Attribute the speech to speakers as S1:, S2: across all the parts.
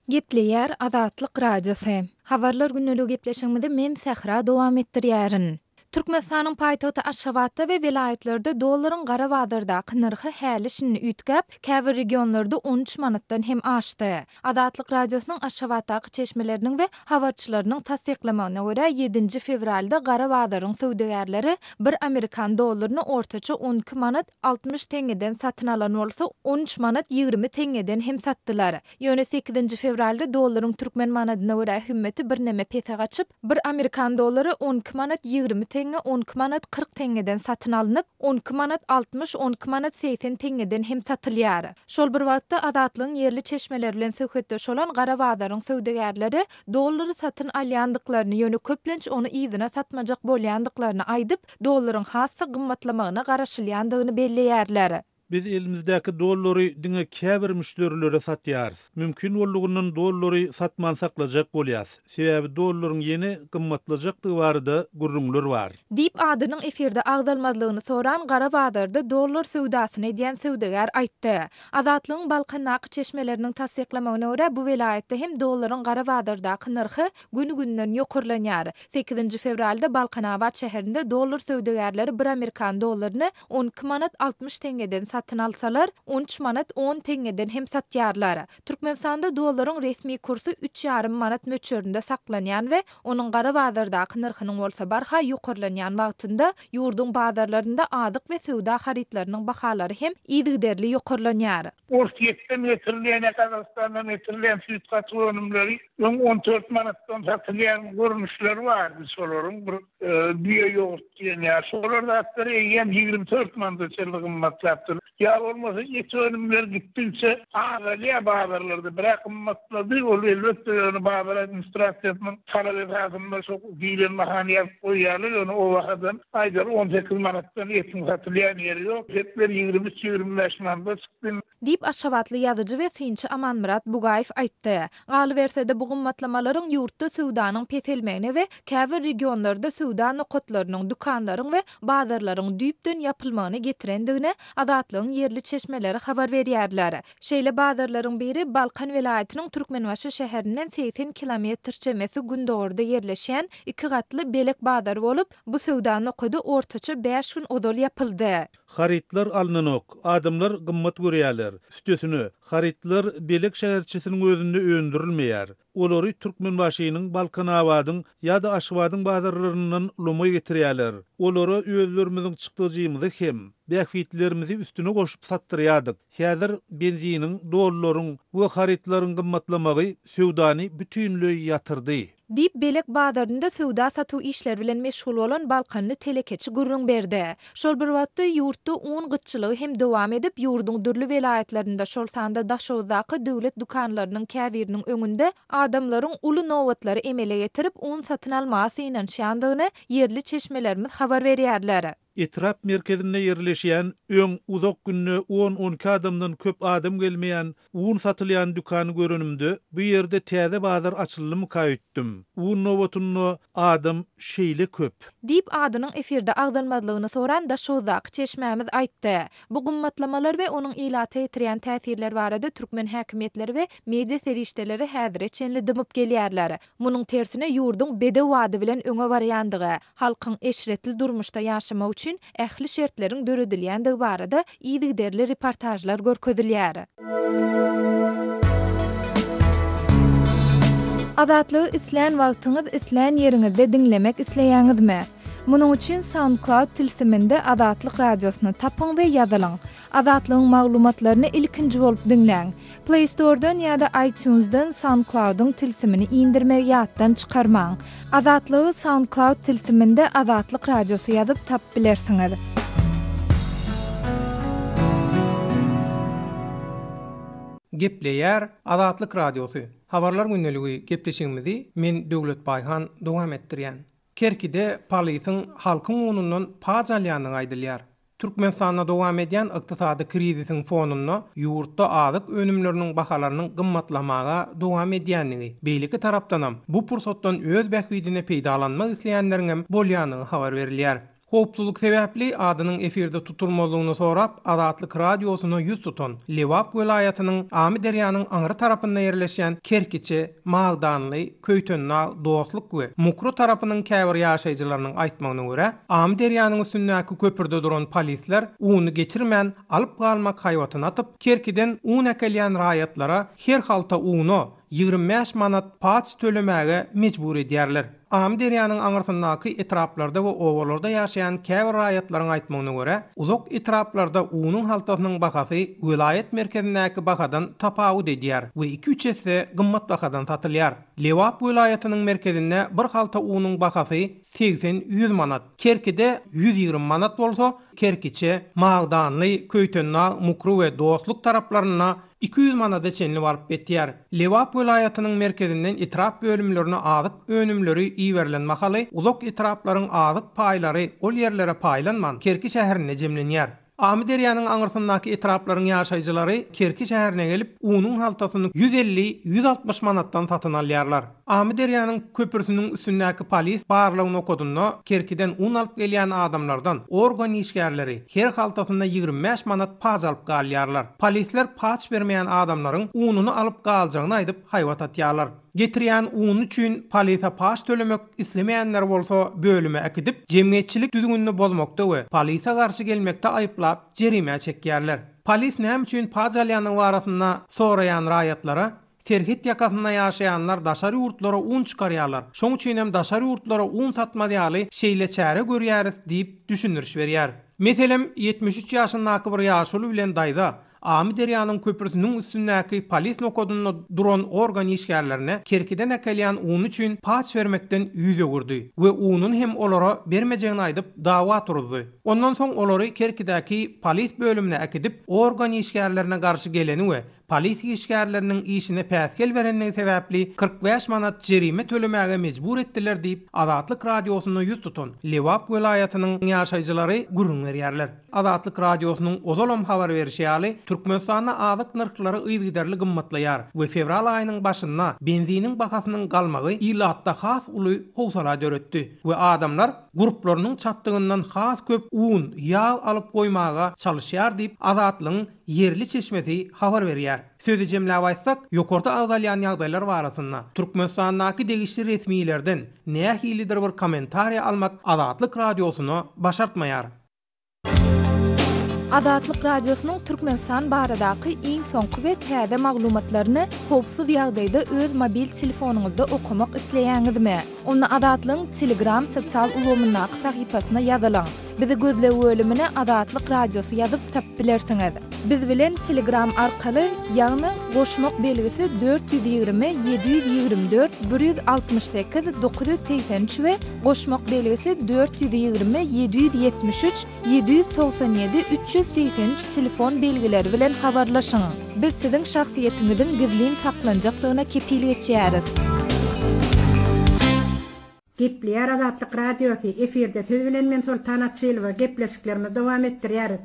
S1: Gepleýär Azatlyk Radiosy. Habarlar gündeligi gepleşigimizi men Sähra dowam etdirýärin. Türkmenistanyň paýtagty Aşgabatda we welaýatlarda dollaryň gara bazardaky nyrhy häli-şindi üýtgäp, käbir regionlarda 13 manatdan hem aşdy. Azatlyk Radiosynyň Aşgabatdaky çeşmeleriniň we habarçylarynyň tassyklamagyna görä, ýedinji fewralda gara bazaryň söwdagärleri bir amerikan dollaryny ortaça 12 manat 60 teňňeden satyn alan bolsa, 13 manat 20 teňňeden hem satdylar. Ýöne sekizinji fewralda dollaryň türkmen manadyna görä hümmeti birneme pese gaçyp, bir amerikan dollary 12 manat 20 teňňe 12 manat 40 teňňeden satyn alnyp, 12 manat 60, 12 manat 80 teňňeden hem satylýar. Şol bir wagtda, Azatlygyň ýerli çeşmeleri bilen söhbetdeş bolan gara bazaryň söwdagärleri dollary satyn alýandyklaryny, ýöne köplenç ony yzyna satmajak bolýandyklaryny aýdyp, dollaryň has-da gymmatlamagyna garaşylýandygyny belleýärler.
S2: Biz elimizdäki dollary diňe käbir müşderilere satýarys. Mümkin boldugyndan dollary satman saklajak bolýas. Sebäbi dollaryň ýene gymmatlajakdygy barada gürrüňler bar.
S1: Diýip, adynyň efirde agzalmazlygyny soran gara bazarda dollar söwdasyny edýän söwdagär aýtdy. Azatlygyň Balkandaky çeşmeleriniň tassyklamagyna görä, bu welaýatda hem dollaryň gara bazardaky nyrhy gün-günden ýokarlanýar. Sekizinji fewralda Balkanabat şäherinde dollar söwdagärleri bir amerikan dollaryny 12 manat 60 teňňeden satyn alsalar, 13 manat on teňňeden hem satýarlar. Türkmenistanda dollaryň resmi kursy üç ýarym manat möçberinde saklanýan we onuň gara bazardaky nyrhynyň bolsa barha ýokarlanýan wagtynda, ýurduň bazarlarynda azyk we söwda harytlarynyň bahalary hem yzygiderli ýokarlanýar.
S3: Orsýetden getirilýän ýa Gazagystandan getirilýän süýt-gatyk önümleri öň 14 manatdan satylýan görnüşleri bardy şolaryň bir Düýe ýogurt diýen ýaly şolar zatlar eýýäm 24 manada çenli gymmatlapdyr. Ýa bolmasa et önümleri gitdigiçe azalýar bazarlarda. Birä gymmatlady, ol elbetde ýöne bazar administrasiýasynyň talap esasynda şo diýlen bahany ýazyp goýýarlar, ýöne o bahadan aýdaly 18 manatdan etiň satylýan ýeri ýok. Etler 23, 25 manada çykdy.
S1: Diýip, aşgabatly ýazyjy we synçy Amanmyrat Bugaýew aýtdy. Galyberse-de, bu gymmatlamalaryň ýurtda söwdanyň peselmegine we käbir regionlarda söwda nokatlarynyň, dükanlaryň we bazarlaryň düýpden ýapylmagyna getirendigini Azatlygyň ýerli çeşmeleri habar berýärler. Şeýle bazarlaryň biri Balkan welaýatynyň Türkmenbaşy şäherinden 80 kilometr çemesi gündogarda ýerleşýän iki gatly Belek bazary bolup, bu söwda nokady ortaça bäş gün ozal ýapyldy.
S2: Harytlar alnanok, adamlar gymmat görýärler. Üstesine, harytlar Belek şäherçesiniň özünde öndürilmeýär. Olary Türkmenbaşynyň, Balkanabadyň ýa-da Aşgabadyň bazarlaryndan lomaý getirýärler. Olara özlerimiziň çykdajymyzy hem, bähbitlerimizi üstüne goşup satdyrýardyk. Häzir benziniň, dollaryň we harytlaryň gymmatlamagy söwdany bütinleý ýatyrdy.
S1: Diýip, Belek bazarynda söwda-satuw işleri bilen meşgul bolan balkanly telekeçi gürrüň berdi. Şol bir wagtda, ýurtda un gytçylygy hem dowam edip, ýurduň dürli welaýatlarynda, şol sanda Daşoguzdaky döwlet dükanlarynyň käbiriniň öňünde adamlaryň uly nobatlary emele getirip, un satyn almaga synanyşýandygyny ýerli çeşmelerimiz habar berýärler.
S2: Etrap merkezinde ýerleşýän, öň uzak günde on-on iki adamdan köp adam gelmeýän un satylýan dükany görenimde, bu ýerde täze bazar açyldymyka öýtdüm. Un nobatynda adam şeýle köp.
S1: Diýip, adynyň efirde agzalmazlygyny soran Daşoguzdaky çeşmämiz aýtdy. Bu gymmatlamalar we onuň ilata ýetirýän täsirleri barada türkmen häkimiýetleri we media serişdeleri häzire çenli dymyp gelýärler. Munuň tersine ýurduň bedew ady bilen öňe barýandygy, halkyň eşretli durmuşda ýaşamagy üçin ähli şertleriň döredilýändigi barada yzygiderli reportažlar görkezilýär. Azatlygy islän wagtyňyz, islän ýeriňizde diňlemek isleýäňizmi? Munuň üçin SoundCloud tilsiminde Azatlyk Radiosyny tapyň we ýazylyň. Azatlygyň maglumatlaryny ilkinji bolup diňläň. Play Store-dan ýa-da iTunes-dan SoundCloud-yň tilsimini indirmegi ýatdan çykarmaň. Azatlygy SoundCloud tilsiminde Azatlyk Radiosy ýazyp tapyp bilersiňiz.
S4: Gepleýär Azatlyk Radiosy, Habarlar gündeligi gepleşigimizi men Döwlet Baýhan dowam etdirýän. Kerkide polisiň halkyň unundan paç alýandygy aýdylýar. Türkmenistanda dowam edýän ykdysady krizisiň fonunda ýurtda azyk önümleriniň bahalarynyň gymmatlamaga dowam edýändigi, beýleki tarapdanam, bu pursatdan öz bähbidine peýdalanmak isleýänleriňem bolýandygy habar berilýär. Howpsuzlyk sebäpli adynyň efirde tutulmazlygyny sorap, Azatlyk Radiosyna ýüz tutan Lebap welaýatynyň Amyderýanyň aňry tarapynda ýerleşýän Kerkiçe, Magdanly, Köýtendag, Dostluk we Mukry tarapynyň käbir ýaşaýjylarynyň aýtmagyna görä, Amyderýanyň üstündäki köprüde duran polisler uny geçirmän alyp galmak haýbatyny atyp, Kerkiden un äkelýän raýatlara her halta una 25 manat paç tölemäge mejbur edýärler. Amyderýanyň aňyrsyndaky etraplarda we obalarda ýaşaýan käbir raýatlaryň aýtmagyna görä, uzak etraplarda unuň haltasynyň bahasy welaýat merkezindäki bahadan tapawut edýär we iki-üç esse gymmat bahadan satylýar. Lebap welaýatynyň merkezinde bir halta unuň bahasy 80-100 manat, Kerkide 120 manat bolsa, Kerkiçe, Magdanly, Köýtendag, Mukry we Dostluk taraplarynda 200 manada çenli baryp ýetýär. Lebap welaýatynyň merkezinden etrap bölümlerine azyk önümleri iberilen mahaly uzak etraplaryň azyk paýlary ol ýerlere paýlanman, Kerki şäherinde jemlenýär. Amyderýanyň aňyrsyndaky etraplaryň ýaşaýjylary Kerki şäherine gelip, unuň haltasyny 150-160 manatdan satyn alýarlar. Amyderýanyň köprüsiniň üstündäki polis barlag nokadynda Kerkiden un alyp gelýän adamlardan organ işgärleri her haltasynda 25 manat paç alyp galýarlar. Polisler paç bermeýän adamlaryň ununy alyp galjagyny aýdyp haýbat atýarlar. Getirýän uny üçin polise paç tölemek islemeýänleri bolsa bölüme äkidip, jemgyýetçilik düzgünini bozmakda we polise garşy gelmekde aýyplap jerimä çekýärler. Polis näme üçin paç alýandygy barasynda soraýan raýatlara Serhet ýakasynda ýaşaýanlar daşary ýurtlara un çykarýarlar. Şoň üçin hem daşary ýurtlara un satmaz ýaly şeýle çäre görýäris diýip düşündiriş berýär. Meselem, 73 ýaşyndaky bir ýaşuly bilen daýza Amyderýanyň köprüsiniň üstündäki polis nokadynda duran organ işgärlerine Kerkiden äkelýän uny üçin paç bermekden ýüz öwürdi we ununy hem olara bermejegini aýdyp dawa turuzdy. Ondan soň olary Kerkidäki polis bölümine äkidip, organ işgärlerine garşy geleni we Polisiýa işgärleriniň işine päsgel berenligi sebäpli 45 manat jerime tölemäge mejbur etdiler diýip, Azatlyk Radiosyna ýüz tutan Lebap welaýatynyň ýaşaýjylary gürrüň berýärler. Azatlyk Radiosynyň ozalam habar berşi ýaly, Türkmenistanda azyk nyrhlary yzygiderli gymmatlaýar we fewral aýynyň başynda benziniň bahasynyň galmagy ilatda has uly howsala döretdi we adamlar gurplarynyň çatdygyndan has köp un, ýag alyp goýmaga çalyşýar diýip, Azatlygyň ýerli çeşmesi habar berýär. Sözi jemläp aýtsak, ýokarda agzalýan ýagdaýlar barasynda Türkmenistandaky degişli resmilerden nähilidir bir kommentariýa almak Azatlyk Radiosyna başartmaýar.
S1: Azatlyk Radiosynyň Türkmenistan baradaky iň soňky we täze maglumatlaryny howpsuz ýagdaýda öz mobil telefonyňyzda okamak isleýäňizmi? Onda Azatlygyň Telegram sosial ulgamyndaky sahypasyna ýazylyň. Bizi gözleg bölümine Azatlyk Radiosy ýazyp tapyp bilersiňiz. Biz bilen Telegram arkaly, ýagny goşmak belgisi 420 724 168 983 we goşmak belgisi 420 773 797 383 telefon belgileri bilen habarlaşyň. Biz siziň şahsyýetiňiziň gizlin saklanjakdygyna kepil geçýäris.
S5: Gepleýär Azatlyk Radiosy, efirde siz bilen men Soltan Açylowa, gepleşiklerimizi dowam etdirýäris.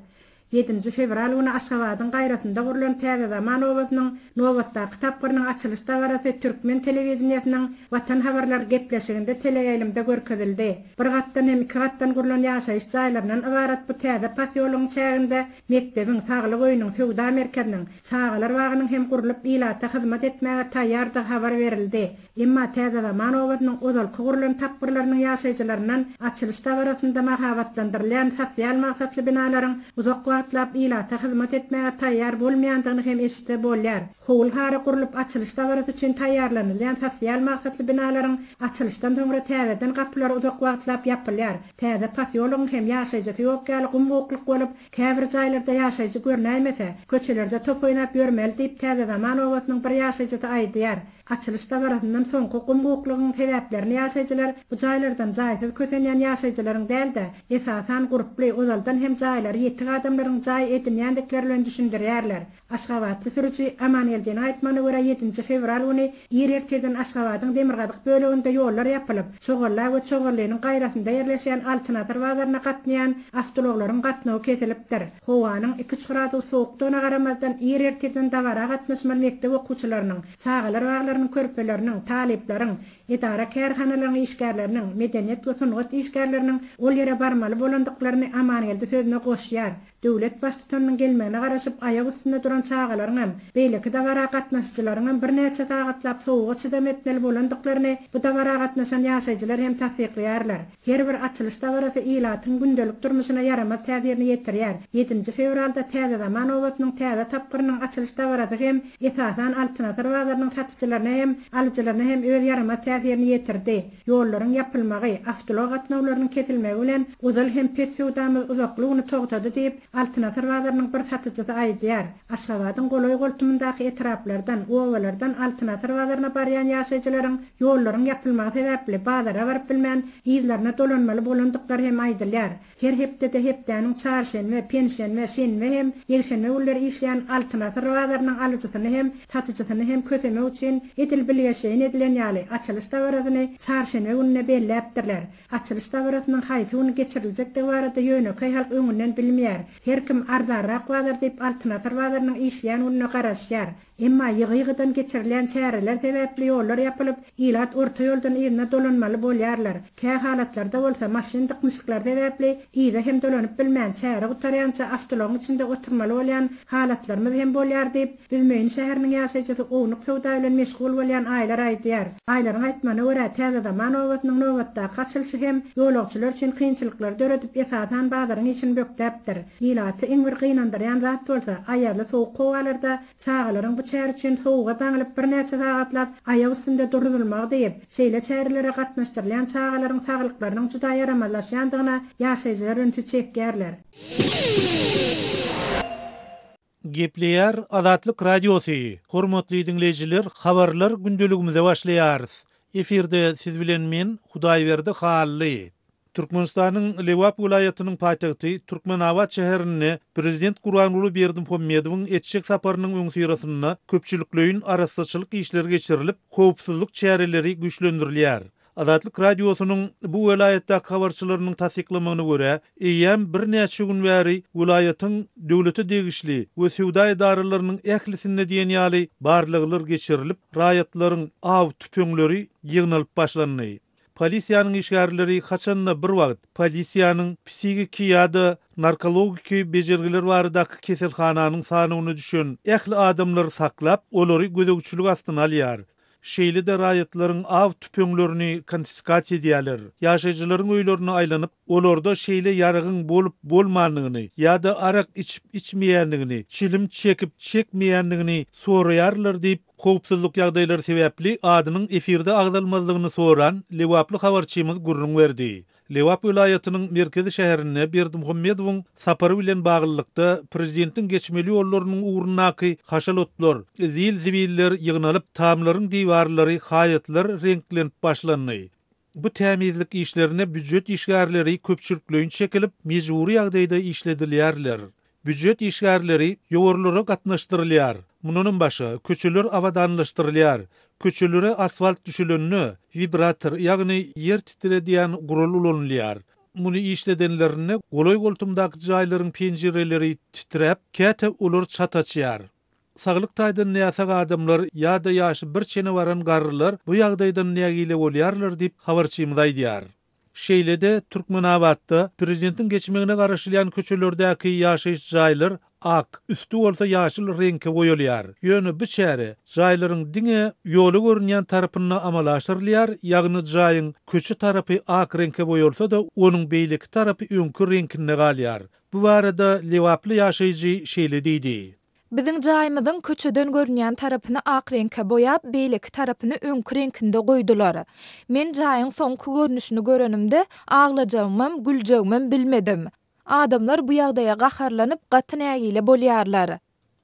S5: Ýedinji fewral güni Aşgabadyň gaýrasynda gurlan Täze Zaman obasynyň nobatdaky tapgyrynyň açylyş dabarasy türkmen telewideniýesiniň Watan habarlary gepleşiginde teleýaýlymda görkezildi. Bir gatdan hem iki gatdan gurlan ýaşaýyş jaýlaryndan ybarat bu täze posýologyň çäginde mekdebiň, saglyk öýüniň, söwda merkeziniň, çagalar bagynyň hem gurlup ilata hyzmat etmäge taýýardygy habar berildi. Emma Täze Zaman obasynyň ozalky gurlan tapgyrlarynyň ýaşaýjylaryndan açylyş dabarasynda mahabatlandyrylýan sosial maksatly binalaryň uzak wagtlap ilata hyzmat etmäge taýýar bolmaýandygyny hem eşitse bolýar. Howul-hara gurlup açylyş dabarasy üçin taýýarlanylýan sosial maksatly binalaryň açylyşdan soňra täzeden gapylary uzak wagtlap ýapylýar. Täze posýologyň hem ýaşaýjysy ýok ýaly gum-gukluk bolup, käbir jaýlarda ýaşaýjy görnäýmese, köçelerde top oýnap ýörmeli diýip Täze Zaman obasynyň bir ýaşaýjysy aýdýar. Açylyş dabarasyndan soňky gum-guklugyň sebäplerini ýaşaýjylar bu jaýlardan jaýsyz kösenýän ýaşaýjylaryň däl-de, esasan gurply, ozaldan hem jaýlary ýetik adamlaryň. olaryň jaý edinýändikleri bilen düşündirýärler. Aşgabatly sürüji Amangeldiniň aýtmagyna görä, ýedinji fewral güni ir ertirden Aşgabadyň demirgazyk böleginde ýollar ýapylyp, Çogalla we Çogallynyň gaýrasynda ýerleşýän Altyn asyr bazaryna gatnaýan awtoulaglaryň gatnawy kesilipdir. Howanyň iki-üç gradus sowukdygyna garamazdan, ir ertirden dabara gatnaşmaly mekdep okuwçylarynyň, çagalar baglarynyň körpeleriniň, talyplaryň, edara-kärhanalaryň işgärleriniň, medeniýet we sungat işgärleriniň ol ýere barmaly bolandyklaryny Amangeldi sözüne goşýar. Döwlet Baştutanynyň gelmegine garaşyp aýak üstünde duran çagalaryňam, beýleki dabara gatnaşyjylaryňam birnäçe sagatlap sowuga çydam etmeli bolandyklaryny bu dabara gatnaşan ýaşaýjylar hem tassyklaýarlar. Her bir açylyş dabarasy ilatyň gündelik durmuşyna ýaramaz täsirini ýetirýär. Ýedinji fewralda Täze zaman obasynyň täze tapgyrynyň açylyş dabarasy hem esasan Altyn asyr bazarynyň satyjylaryna hem, alyjylaryna hem öz ýaramaz täsirini ýetirdi. Ýollaryň ýapylmagy, awtoulag gatnawlarynyň kesilmegi bilen ozal hem pes söwdamyz uzakly güni togtady diýip, Altyn asyr bazarynyň bir satyjysy aýdýar. Aşgabadyň golaý-goltumyndaky etraplardan, obalardan Altyn asyr bazaryna barýan ýaşaýjylaryň ýollaryň ýapylmagy sebäpli bazara baryp bilmän, yzlaryna dolanmaly bolandyklary hem aýdylýar. Her hepdede hepdäniň çarşenbe, penşenbe, şenbe hem ýekşenbe günleri işleýän Altyn asyr bazarynyň alyjysyny hem, satyjysyny hem kösemek üçin edil bilgeşleýin edilen ýaly, açylyş dabarasyny çarşenbe gününe belläpdirler. Açylyş dabarasynyň haýsy gün geçiriljekdigi barada ýönekeý halk öňünden bilmeýär. Her kim arzanrak bazar diýip Altyn asyr bazarynyň işleýän gününe garaşýar. Emma ýygy-ýygydan geçirilýän çäreler sebäpli ýollar ýapylyp, ilat orta ýoldan yzyna dolanmaly bolýarlar. Kä halatlarda bolsa maşyn dyknyşyklary sebäpli yza hem dolanyp bilmän, çäre gutarýança awtoulagyň içinde oturmaly bolýan halatlarymyz hem bolýar diýip, Büzmeýin şäheriniň ýaşaýjysy ownuk söwda bilen meşgul bolýan Aýlar aýdýar. Aýlaryň aýtmagyna görä, Täze Zaman obasynyň nobatdaky açylyşy hem ýolagçylar üçin kynçylyklary döredip, esasan bazaryň işini bökdäpdir. Ilaty iň bir gynandyrýan zat bolsa, aýazly sowuk howalarda çagalaryň bu çäre üçin sowuga daňylyp birnäçe sagatlap aýak üstünde duruzylmagy diýip, şeýle çärelere gatnaşdyrylýan çagalaryň saglyklarynyň juda ýaramazlaşýandygyna ýaşaýjylar ünsi çekýärler.
S2: Gepleýär Azatlyk Radiosy, Hormatly diňleýjiler, habarlar gündeligimize başlaýarys. Efirde siz bilen men, Hudaýberdi Hally. Türkmenistanyň Lebap welaýatynyň paýtagty Türkmenabat şäherinde Prezident Gurbanguly Berdimuhamedowyň etjek saparynyň öňüsyrasynda köpçülikleýin arassaçylyk işleri geçirilip, howpsuzlyk çäreleri güýçlendirilýär. Azatlyk Radiosynyň bu welaýatdaky habarçylarynyň tassyklamagyna görä, eýýäm birnäçe gün bäri welaýatyň döwlete degişli we söwda edaralarynyň ählisinde diýen ýaly barlaglar geçirilip, raýatlaryň aw tüpeňleri ýygnalyp başlandy. Polisiýanyň işgärleri haçan-da bir wagt polisiýanyň psihiki ýa-da narkologiki bejergiler baradaky keselhananyň sanawyna düşen ähli adamlary saklap, olary gözegçilik astyna alýar. Şeýle-de raýatlaryň aw tüpeňlerini konfiskasiýa edýärler. Ýaşaýjylaryň öýlerine aýlanyp, olarda şeýle ýaragyň bolup-bolmandygyny ýa-da arak içip-içmeýändigini, çilim çekip-çekmeýändigini soraýarlar diýip, howpsuzlyk ýagdaýlary sebäpli adynyň efirde agzalmazlygyny soran lebaply habarçymyz gürrüň berdi. Lebap welaýatynyň merkezi şäherinde Berdimuhamedowyň sapary bilen baglylykda, prezidentiň geçmeli ýollarynyň ugrundaky haşal otlar, zil-zibiller ýygnalyp, tamlaryň diwarlary, haýatlar reňklenip başlandy. Bu tämizlik işlerine býujet işgärleri köpçülikleýin çekilip, mejbury ýagdaýda işledilýärler. Býujet işgärleri ýowarlara gatnaşdyrylýar. Mundanam başga, köçeler abadanlaşdyrylýar. Köçelere asfalt düşelende, wibrator, ýagny ýer titredýän gural ulanylýar. Muny işledenlerinde golaý-goltumdaky jaýlaryň penjireleri titräp, käte olar çat açýar. Saglyk taýdan näsag adamlar ýa-da ýaşy bir çene baran garrylar bu ýagdaýdan nägile bolýarlar diýip, habarçymyz aýdýar. Şeýle-de, Türkmenabatda prezidentiň geçmegine garaşylýan köçelerdäki ýaşaýyş jaýlar ak, üsti bolsa ýaşyl reňke boýalýar. Ýöne bu çäre jaýlaryň diňe ýola görünýän tarapynda amala aşyrylýar, ýagny jaýyň köçe tarapy ak reňke boýalsa-da, onuň beýleki tarapy öňki reňkinde galýar. Bu barada lebaply ýaşaýjy şeýle diýdi.
S1: Biziň jaýymyzyň köçeden görünýän tarapyny ak reňke boýap, beýleki tarapyny öňki reňkinde goýdular. Men jaýyň soňky görnüşini görenimde, aglajagymam, güljegimem bilmedim. Adamlar bu ýagdaýa gaharlanyp, gaty nägile bolýarlar.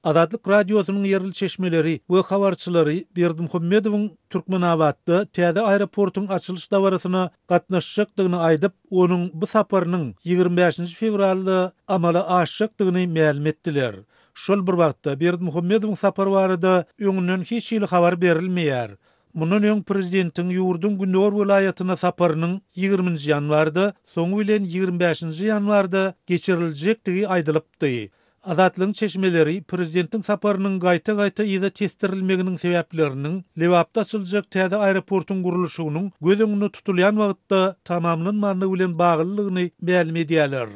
S2: Azatlyk Radiosynyň ýerli çeşmeleri we habarçylary Berdimuhamedowyň Türkmenabatda täze aeroportuň açylyş dabarasyna gatnaşjakdygyny aýdyp, onuň bu saparynyň 25-nji fewralda amala aşjakdygyny mälim etdiler. Şol bir wagtda, Berdimuhamedowyň sapary barada öňünden hiç hili habar berilmeýär. Mundan öň prezidentiň ýurduň gündogar welaýatyna saparynyň ýigriminji ýanwarda, soňy bilen 25-nji ýanwarda geçiriljekdigi aýdylypdy. Azatlygyň çeşmeleri prezidentiň saparynyň gaýta-gaýta yza tesdirilmeginiň sebäpleriniň Lebapda açyljak täze aeroportuň gurluşygynyň göz öňünde tutulýan wagtda tamamlanmandygy bilen baglydygyny mälim edýärler.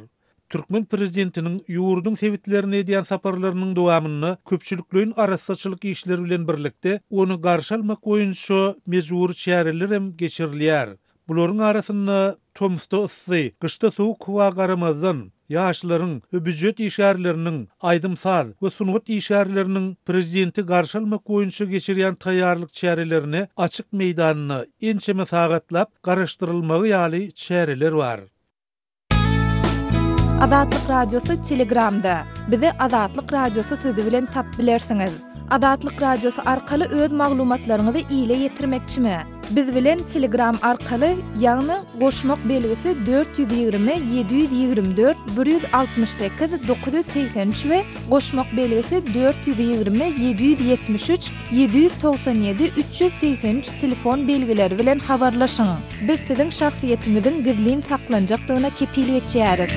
S2: Türkmen prezidentiniň ýurduň sebitlerine edýän saparlarynyň dowamynda köpçülikleýin arassaçylyk işleri bilen birlikde, ony garşy almak boýunça mejbury çäreler hem geçirilýär. Bularyň arasynda tomusda yssy, gyşda sowuk howa garamazdan, ýaşlaryň we býujet işgärleriniň, aýdym-saz we sungat işgärleriniň prezidenti garşy almak boýunça geçirýän taýýarlyk çärelerine açyk meýdanda ençeme sagatlap garaşdyrylmagy ýaly çäreler bar.
S1: Azatlyk Radiosy Telegramda. Bizi Azatlyk Radiosy sözi bilen tapyp bilersiňiz. Azatlyk Radiosy arkaly öz maglumatlaryňyzy ile ýetirmekçimi? Biz bilen Telegram arkaly, ýagny goşmak belgisi 420 724 168 983 we goşmak belgisi 420 773 797 383 telefon belgileri bilen habarlaşyň. Biz siziň şahsyýetiňiziň gizlin saklanjakdygyna kepil geçýäris.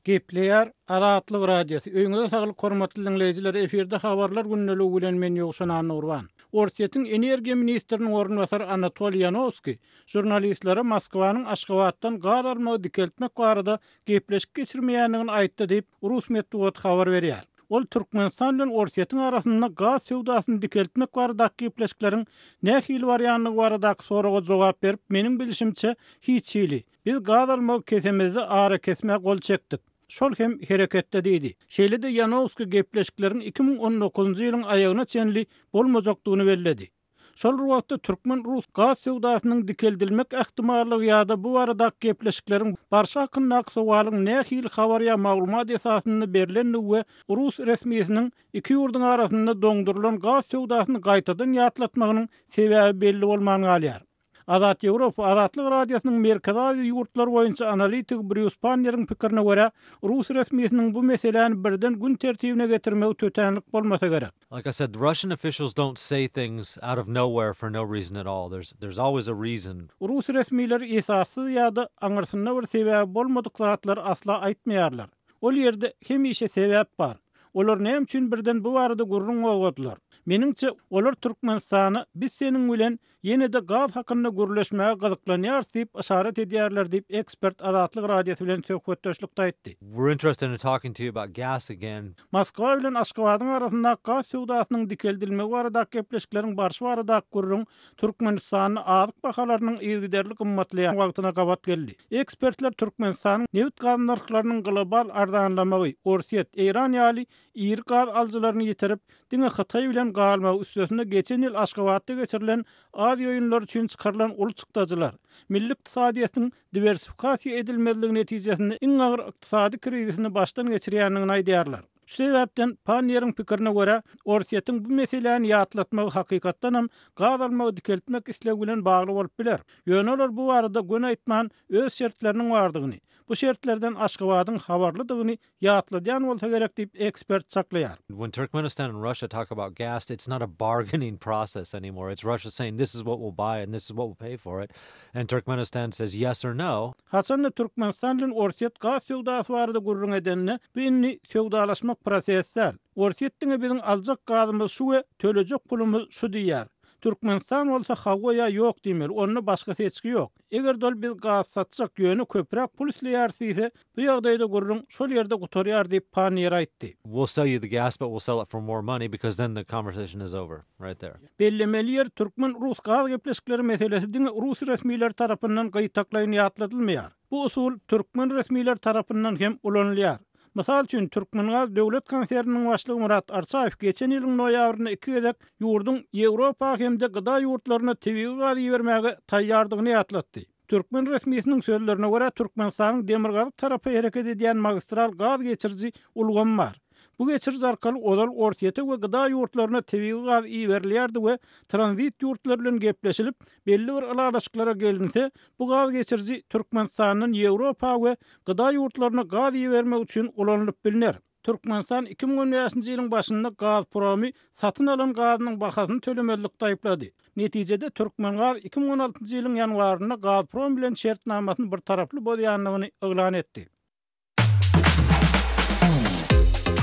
S6: Gepleýär Azatlyk Radiosy, Öýüňize saglyk hormatly diňleýjiler, efirde Habarlar gündeligi bilen men Ýowşan Annagurban. Orsýetiň energiýa ministriniň orunbasary Anatoliý Ýanowskiý žurnalistlere Moskwanyň Aşgabatdan gaz almagy dikeltmek barada gepleşik geçirmeýändigini aýtdy diýip, rus metbugaty habar berýär. Ol Türkmenistan bilen Orsýetiň arasynda gaz söwdasyny dikeltmek baradaky gepleşikleriň nähili barýandygy baradaky soraga jogap berip, Meniň bilşimçe, hiç hili. Biz gaz almagy kesemizde arakesmä gol çekdik. Şol hem hereketde diýdi. Şeýle-de Ýanowskiý gepleşikleriň 2019-njy ýylyň aýagyna çenli bolmajakdygyny belledi. Şol bir wagtda, türkmen-rus gaz söwdasynyň dikeldilmek ähtimallygy ýa-da bu baradaky gepleşikleriň barşy hakyndaky sowalyň nähili habar ýa maglumat esasynda berlendigi we rus resmisiniň iki ýurduň arasynda doňdurylan gaz söwdasyny gaýtadan ýatlatmagynyň sebäbi belli bolman galýar. Azat Ýewropa, Azatlyk Radiosynyň Merkezi Aziýa ýurtlary boýunça analitigi Brýus Panneriň pikirine görä, rus resmisiniň bu meseläni birden gün tertibine getirmegi tötänlik bolmasa gerek.
S7: Like I said, Russian officials don't say things out of nowhere for no reason at all. There's there's always a reason.
S6: Rus resmileri esassyz ýa-da aňyrsynda bir sebäbi bolmadyk zatlary asla aýtmaýarlar. Ol ýerde hemişe sebäp bar. Olar näme üçin birden bu barada gürrüň gozgadylar? Meniňçe, olar Türkmenistana biz seniň bilen Ýene-de gaz hakynda gürleşmäge gyzyklanýarys diýip yşarat edýärler diýip, ekspert Azatlyk Radiosy bilen söhbetdeşlikde aýtdy.
S7: We're interested in talking to you about gas again.
S6: Moskwa bilen Aşgabadyň arasyndaky gaz söwdasynyň dikeldilmegi baradaky gepleşikleriň barşy baradaky gürrüň Türkmenistanda azyk bahalarynyň yzygiderli gymmatlaýan wagtyna gabat geldi. Ekspertler Türkmenistanyň nebit-gaz nyrhlarynyň global arzanlamagy, Orsýet, Eýran ýaly iri gaz alyjylaryny ýitirip, diňe Hytaý bilen galmagy, üstesine geçen ýyl Aşgabatda geçirilen Aziýa oýunlary üçin çykarylan uly çykdajylar, milli ykdysadyýetiň diwersifikasiýa edilmezligi netijesinde iň agyr ykdysady krizisini başdan geçirýändigini aýdýarlar. Şu sebäpden, Panniýeriň pikirine görä, Orsýetiň bu meseläni ýatlatmagy hakykatdanam gaz almagy dikeltmek islegi bilen bagly bolup biler. Ýöne olar bu barada göni aýtman, öz şertleriniň bardygyny, bu şertlerden Aşgabadyň habarlydygyny ýatladýan bolsa gerek diýip, ekspert çaklaýar.
S7: When Turkmenistan and Russia talk about gas, it's not a bargaining process anymore. It's Russia saying this is what we'll buy and this is what we'll pay for it, and Turkmenistan says yes or no.
S6: Haçan-da Türkmenistan bilen Orsýet gaz söwdasy barada gürrüň edende, bu indi söwdalaşmak prosesi däl. Orsýet diňe biziň aljak gazymyz şu we tölejek pulumyz şu diýýär. Türkmenistan bolsa hawa ýa ýok diýmeli, onda başga seçgi ýok. Eger-de ol biz gaz satjak, ýöne köpräk pul isleýäris diýse, bu ýagdaýda gürrüň şol ýerde gutarýar diýip, Panniýer aýtdy.
S7: We'll sell you the gas, but we'll sell it for more money because then the conversation is over right there.
S6: Bellemeli ýeri, türkmen-rus gaz gepleşikleri meselesi diňe rus resmileri tarapyndan gytaklaýyn ýatladylmaýar. Bu usul türkmen resmileri tarapyndan hem ulanylýar. Mysal üçin, Türkmengaz döwlet konserniniň başlygy Myrat Arçaýew geçen ýylyň noýabrynda iki gezek ýurduň Ýewropa hem-de gda ýurtlaryna tebigy gaz ibermäge taýýardygyny ýatlatdy. Türkmen resmisiniň sözlerine görä, Türkmenistanyň demirgazyk tarapa hereket edýän magistral gaz geçiriji ulgamy bar. Bu geçiriji arkaly ozal Orsýete we GDA ýurtlaryna tebigy gaz iberilýärdi we tranzit ýurtlar bilen gepleşilip, belli bir ylalaşyklara gelinse, bu gaz geçiriji Türkmenistandan Ýewropa we GDA ýurtlaryna gaz ibermek üçin ulanylyp bilner. Türkmenistan 2015-nji ýylyň başynda Gazpromy satyn alan gazynyň bahasyny tölemezlikde aýyplady. Netijede, Türkmengaz 2016-njy ýylyň ýanwarynda Gazprom bilen şertnamasyny birtaraply bozýandygyny yglan etdi.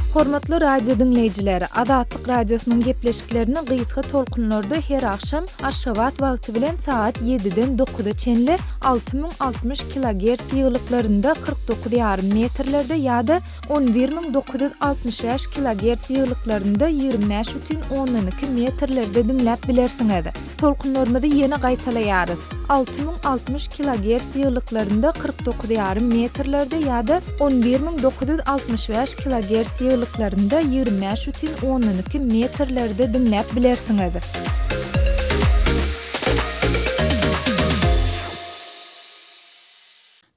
S1: Hormatly radio diňleýjiler, Azatlyk Radiosynyň gepleşiklerini gysga tolkunlarda her agşam Aşgabat wagty bilen sagat ýediden dokuza çenli 6060 kilogerts ýygylyklarynda 49 ýarym metrlerde ýa-da 11965 kilogerts ýygylyklarynda 25 bütin ondan iki metrlerde diňläp bilersiňiz. Tolkunlarymyzy ýene gaýtalaýarys, 6060 kilogerts ýygylyklarynda 49 ýarym metrlerde ýa-da 11965 kilogerts ýygylyklarynda 25 bütin ondan iki metrlerde diňläp bilersiňiz.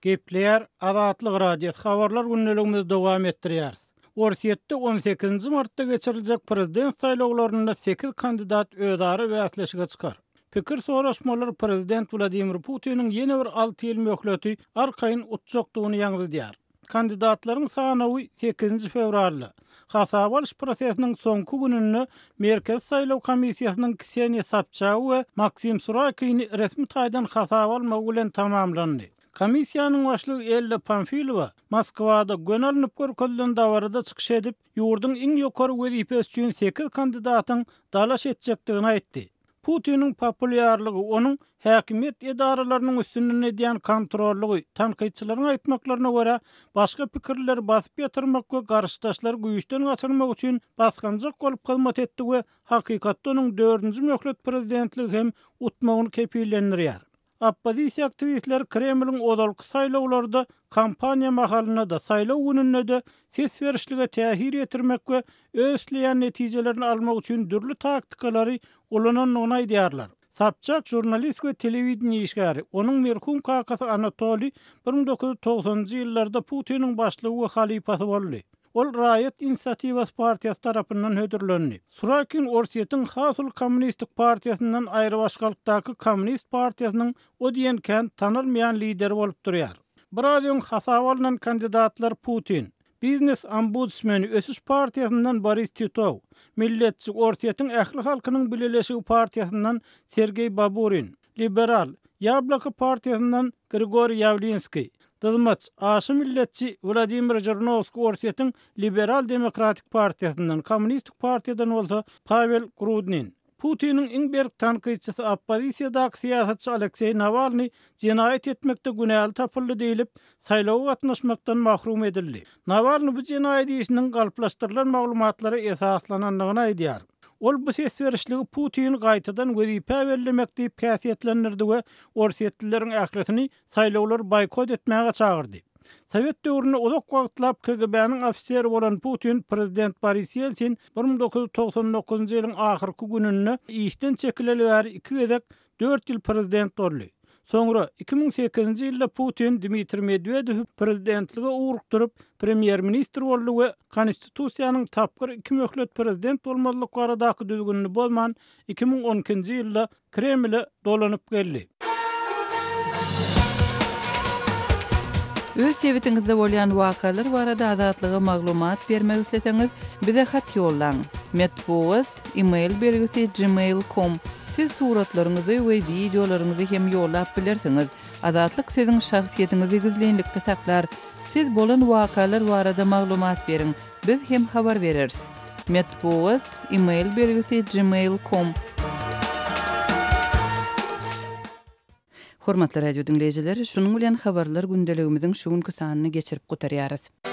S6: Gepleýär Azatlyk Radiosy Habarlar gündeligimizi dowam etdirýäris. Orsýetde on sekizinji martda geçiriljek prezident saýlawlarynda sekiz kandidat özara bäsleşige çykar. Pikir soraşmalar prezident Wladimir Putiniň ýene bir alty ýyl möhleti arkaýyn utjakdygyny ýaňzydýar. Kandidatlaryň sanawy sekizinji fewralda, hasaba alyş prosesiniň soňky gününde Merkezi saýlaw komissiýasynyň Kseniýa Sobçagy we Maksim Surakini resmi taýdan hasaba almagy bilen tamamlandy. Komissiýanyň başlygy Ella Pamfilowa Moskwada göni alnyp görkezilen dabarada çykyş edip, ýurduň iň ýokary wezipesi üçin sekiz kandidatyň dalaş etjekdigini aýtdy. Putiniň populýarlygy, onuň häkimiýet edaralarynyň üstünden edýän kontrollygy, tankytçylaryň aýtmaklaryna görä, başga pikirlileri basyp ýatyrmak we garşydaşlary güýçden gaçyrmak üçin basganjak bolup hyzmat etdi we hakykatda onuň dördünji möhlet prezidentligi hem utmagyny kepillendirýär. Oppozisiýa aktiwistleri Kremliň ozalky saýlawlarda kampaniýa mahalynda-da, saýlaw gününde-de ses berişlige täsir ýetirmek we öz isleýän netijelerini almak üçin dürli taktikalary ulanandygyny aýdýarlar. Sobçak žurnalist we telewideniýe işgäri, onuň merhum kakasy Anatoliý 1990-njy ýyllarda Putiniň başlygy we halypasy boldy. Ol Raýat inisiatiwasy partiýasy tarapyndan hödürlendi. Surakin Orsýetiň has uly kommunistik partiýasyndan aýrybaşgalykdaky Kommunist partiýasynyň o diýen kän tanalmaýan lideri bolup durýar. Biraz öň hasaba alnan kandidatlar Putin, biznes ombudsmeni Ösüş partiýasyndan Boris Titow, milletçi Orsýetiň ähli halkynyň bileleşigi partiýasyndan Sergeý Baburin, Liberal, Ýabloko partiýasyndan Grigoriý Ýawlinskiý, dyzmaç, aşa milletçi Wladimir Žirinowskiý Orsýetiň Liberal-demokratik partiýasyndan, Kommunistik partiýadan bolsa Pawel Grudnin. Putiniň iň berk tankytçysy oppozisiýadaky syýasatçy Alekseý Nawalnyý jenaýat etmekde günäli tapyldy diýlip, saýlawa gatnaşmakdan mahrum edildi. Nawalnyý bu jenaýat işiniň galplaşdyrylan maglumatlara esaslanandygyny aýdýar. Ol bu ses berişligi Putini gaýtadan wezipä bellemek diýip häsiýetlendirdi we orsýetlileriň ählisini saýlawlary boýkot etmäge çagyrdy. Sowet döwründe uzak wagtlap KGB-niň ofiseri bolan Putin prezident Boris Ýeltsin 1999-njy ýylyň ahyrky gününde işden çekileli bäri iki gezek dört ýyl prezident boldy. Soňra, 2008-nji ýylda Putin Dmitriý Medwedewi prezidentlige ugrukdyryp, premýer-ministr boldy we Konstitusiýanyň tapgyr iki möhlet prezident bolmazlyk baradaky düzgünini bozman, 2012-nji ýylda Kremle dolanyp geldi.
S8: Öz sebitiňizde bolýan wakalar barada Azatlyga maglumat bermek isleseňiz, bize hat ýollaň. Metbugat, e-mail belgisi gmail com. Siz suratlaryňyzy we wideolaryňyzy hem ýollap bilersiňiz. Azatlyk siziň şahsyýetiňizi gizlinlikde saklar. Siz bolan wakalar barada maglumat beriň, biz hem habar bereris. Metbugat, e-mail belgisi gmail com. Hormatly radio diňleýjiler, şunuň bilen Habarlar gündeligimiziň şu günki sanyny geçirip gutarýarys.